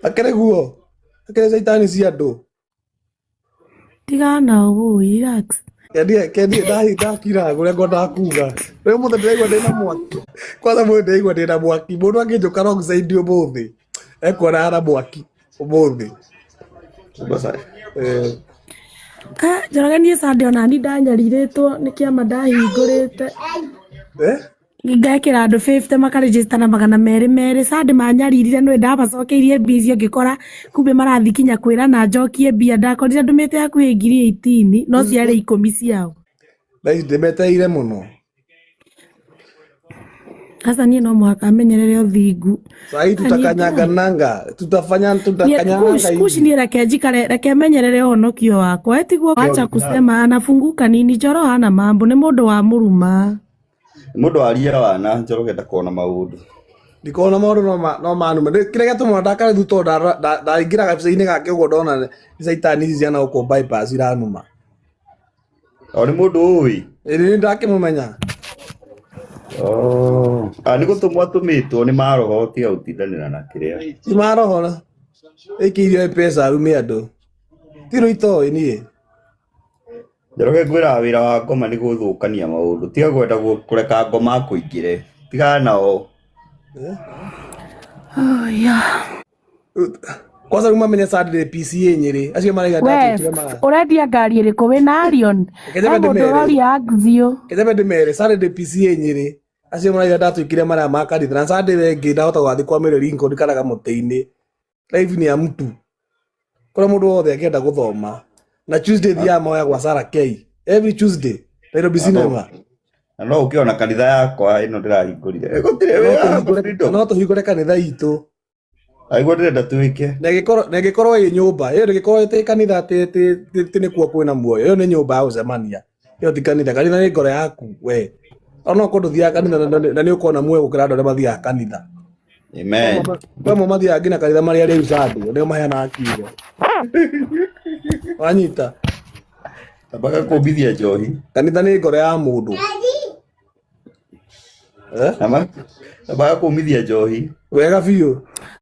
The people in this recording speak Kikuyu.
Akĩrĩ guo, akĩrĩ caitani cia andũ. Tigana na ũgũi, relax. Kendie kendie ndakira kũrĩa ngwendaga kuga. Rĩu mũthĩ ndĩraigua ndĩna mwaki. Kwanza mũthĩ ndĩraigua ndĩna mwaki. Mũndũ angĩnjũka wrong side ũmũthĩ ekuona hana mwaki ũmũthĩ. Eh, Ah, Njoroge niĩ Sunday ona ni ndanyarirĩtwo nĩ kĩama ndahingũrĩte. Eh? Ngekĩra andũ 50 makarejista na 200 200. Sunday manyaririre nĩ ndamacokeirie mbia icio, ngĩkora kumbe marathiĩ kinya kwĩrana njokie mbia. Ndakorire ndũmĩte hakuhĩ 18,000 no ciarĩ 10 ciao. Thaa ici ndĩmetereire mũno. Sasa niĩ no mũhaka menyerere ũthingu. Sahii tutakanyagananga, tutafanya tutakanyagananga Kush, hivi. niĩ reke njikare, reke menyerere ũhonokio wakwa. Etiguo acha kusema anafunguka nini. Njoro hana mambo, nĩ mũndũ wa mũruma. Mũndũ waria wana Njoroge ndakona maũndũ. Ndikona maũndũ no manume. Kĩrĩa gĩatũma ndakare thu tondũ ndaingĩra gabica-inĩ gake ũguo ndona nĩ caitani ici ciana gũkũ bypass iranuma. O nĩ mũndũ ũĩ. Ĩĩ nĩ ndakĩmũmenya. Oh. Ah, nĩ gũtũmwo atũmĩtwo nĩ maroho tiga gũtindanĩra na kĩrĩa. Ti maroho ĩkĩirio mpesa arume andũ. Ti rũ itoĩ niĩ. Njoroge, ngwĩraga wĩra wa ngoma nĩ gũthũkania maũndũ. Tiga kwenda kũreka ngoma akũingĩre. Tigana nao. Eh? Oh, yeah. Kwanza rĩu mamenye Saturday PCA Nyĩrĩ acio maraiga We ndatwĩkire mara. ũrendia ngari ĩrĩkũ wĩna Arion? Reke He nyambe mũndũ ndĩmere. ũroria Axio. Reke nyambe ndĩmere Saturday PCA Nyĩrĩ acio maraiga ndatwĩkire marĩa ma kanitha na Sunday rĩngĩ ndahota gũgathiĩ kwa Mary Lincoln kana kamũtĩ-inĩ. Live ni ya mtu. Kũrĩa mũndũ wothe angĩenda gũthoma. Na Tuesday thiaga mahoya gwa Sarah K. Every Tuesday Nairobi Cinema. Na no ũkĩona ona kanitha yakwa ĩno ndĩrahingũrire. Gũtirĩ Na no wĩra tũhingũre na no tũhingũre kanitha itũ. Aigua ndĩrenda twĩke. Na ĩngĩkorwo ĩ nyũmba ĩyo, ndĩngĩkorwo ĩtĩ kanitha atĩ nĩkuo kwĩna muoyo. Ĩyo nĩ nyũmba ya gũcemania, ĩyo ti kanitha. Kanitha nĩ ngoro yaku we. Ona okorwo ndũthiaga kanitha na nĩ ũkona muoyo gũkĩra andũ arĩa mathiaga kanitha. Amen. Kwĩ amwe mathiaga nginya kanitha marĩa rĩu Sunday nĩo maheanaga kiugo wanyita. Ambaga kũmbithia njohi. Kanitha nĩ ngoro ya mũndũ, eh? Ambaga kũmithia njohi. Wega biũ.